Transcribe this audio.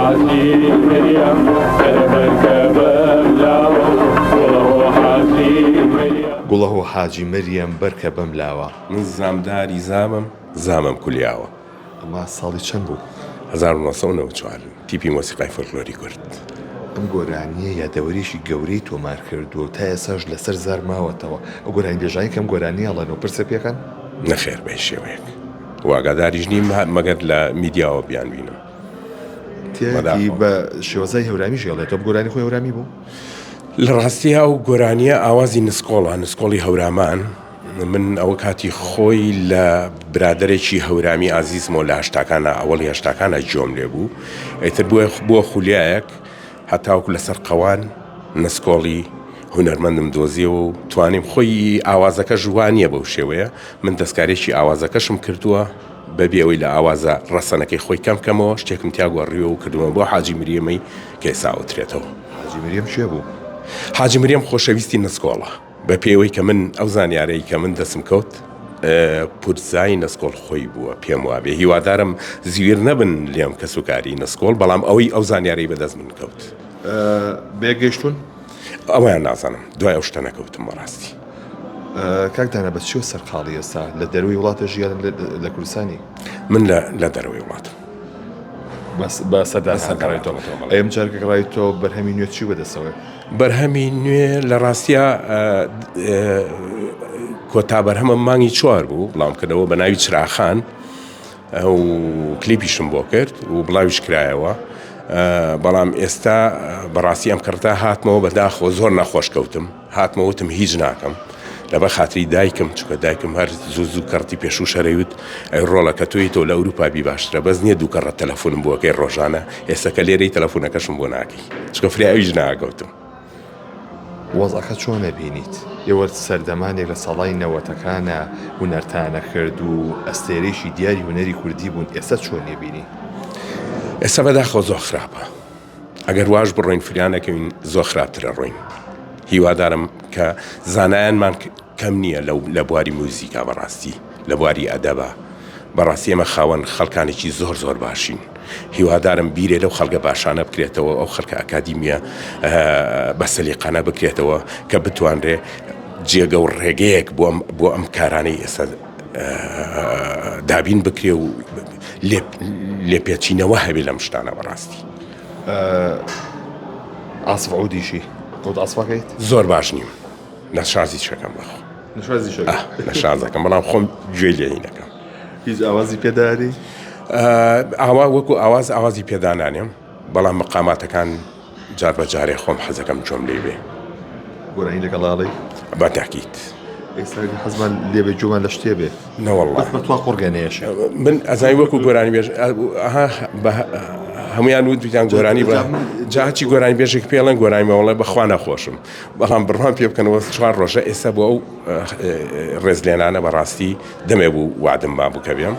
حاجی مریەم بەرە بەرکە بەم لاوە گوڵەهۆ حاجی مریەم. گوڵەهۆ حاجی مریەم بەرکە بەم لاوە. من زامداری زامم زامم کولیاوە. ئەمە ساڵی چەند بوو؟ 1994 تیپی مۆسیقای فۆلکلۆری کورد. ئەم گۆرانییە یادەوەریی گەورەی تۆمار کردووە و تا ئێستاش لەسەر زار ماوەتەوە. ئەو گۆرانیبێژانەی کە ئەم گۆرانییە ئەڵێن و پرسە پێکەن؟ نەخێر بە هیچ شێوەیەک و ئاگاداریش نیم مەگەر لە میدیاوە بیانبینم. تیایەتی بە شێوەزای هەورامیش ئەڵێتەوە، ئەم گۆرانی خۆی هەورامی بوو؟ لە ڕاستیا ئەو گۆرانییە ئاوازی نسکۆڵە، نسکۆڵی هەورامان. من ئەوە کاتی خۆی لە برادەرێکی هەورامی ئازیزمەوە لە هەشتاکانا ئەوەڵی هەشتاکانا گوێم لێ بوو ئیتر بووە بووە خولیایەک هەتاوەکو لەسەر قەوان نسکۆڵی هونەرمەندم دۆزیەوە و توانیم خۆی ئاوازەکەش وا نییە بەو شێوەیە من دەستکارێکی ئاوازەکەشم کردووە بەبێ ئەوەی لە ئاوازە ڕەسەنەکەی خۆی کەم کەمەوە شتێکم تیا گۆڕیوە و کردوومە بۆ حاجی مریەمەی کە ئێستا ئەوترێتەوە. حاجی مریەم کێ بوو؟ حاجی مریەم خۆشەویستی نسکۆڵە. بە پێی ئەوەی کە من ئەو زانیارەی کە من دەستم کەوت پورزای نسکۆڵ خۆی بووە پێم وابێ هیوادارم زویر نەبن لێم کەسوکاری نسکۆڵ بەڵام ئەوەی ئەو زانیارەی بەدەست من کەوت. بەیەک گەیشتوون؟ ئەوەیان نازانم دوای ئەو شتە نەکەوتم بەڕاستی. کاک دانا بە چیەوە سەرقاڵی ئێستا؟ لە دەرەوەی وڵاتە ژیان لە کوردستانی؟ من لە دەرەوەی وڵاتم. بە سەردان گەڕایتەوە. ئەی ئەم جارە کە گەڕایتەوە بەرهەمی نوێ چی بەدەستەوەیە؟ بەرهەمی نوێ لە ڕاستیا کۆتا بەرهەمم مانگی چوار بوو بڵاوم کردەوە بە ناوی چراخان و کلیپیشم بۆ کرد و بڵاویش کرایەوە بەڵام ئێستا بەڕاستی ئەم کڕتا هاتمەوە بەداخەوە زۆر نەخۆش کەوتم هاتمەوە وتم هیچ ناکەم لەبەر خاتری دایکم چونکە دایکم هەر زوو زوو کەڕتی پێشوو شەرەیوت ئەی ڕۆڵە کە تۆی تۆ لە ئەوروپا بی باشترە بەس نییە دوو کەڕەت تەلەفۆنم بۆ ئەکەی ڕۆژانە ئێستا کە لێرەی تەلەفۆنەکەشم بۆ ناکەی چونکە فریا ئەویش ناکەوتم. وەزعەکە چۆن ئەبینیت؟ ئێوە سەردەمانێک لە ساڵانی نەوەتەکانا هونەرتان ئەکرد و ئەستێرەیەکی دیاری هونەری کوردی بوون ئێستا چۆنی ئەبینی؟ ئێستا بەداخەوە زۆر خراپە. ئەگەر واش بڕۆین فریا نەکەوین زۆر خراپتر ئەڕۆین هیوادارم کە زانایانمان کەم نییە لەو لە بواری موزیکا بەڕاستی لە بواری ئەدەبا بەڕاستی ئێمە خاوەن خەڵکانێکی زۆر زۆر باشین هیوادارم بیرێ لەو خەڵکە باشانە بکرێتەوە ئەو خەڵکە ئەکادیمیە بە سەلیقانە بکرێتەوە کە بتوانرێ جێگە و ڕێگەیەک بۆ بۆ ئەم کارانەی ئێستا دابین بکرێ و لێپێچینەوە هەبێ لەم شتانە بەڕاستی. عاسف عودیشی خۆت عاسفەکەیت؟ زۆر باش نیم نەشازی چەکەم بەخۆ نەشازی چەکەم نەشازەکەم بەڵام خۆم گوێی لێ نەکەم. هیچ ئاوازی پێداری؟ ئاوا وەکو ئاواز ئاوازی پێدانانێم بەڵام مقاماتەکان جار بە جارێ خۆم حەزەکەم گوێم لێی بێ. گۆرانی لەگەڵ ئەڵێی؟ بە تاکید. ئێستا ئەگەر حەزمان لێ بێ گوێمان لە شتێ بێ. نەوەڵڵا. بەس بە توا قوڕگە نەیەشێ. من ئەزانی وەکو گۆرانی بێژ ئەها بە هەمویان وتویان گۆرانی بڵێ جا هەرچی گۆرانی بێژێک پێڵێن گۆرانی مەوەڵێ بەخوا نەخۆشم بەڵام بڕوام پێ بکەنەوە چوار ڕۆژە ئێستا بۆ ئەو ڕێزلێنانە بەڕاستی دەمێ بوو وادم مابوو کە بێم.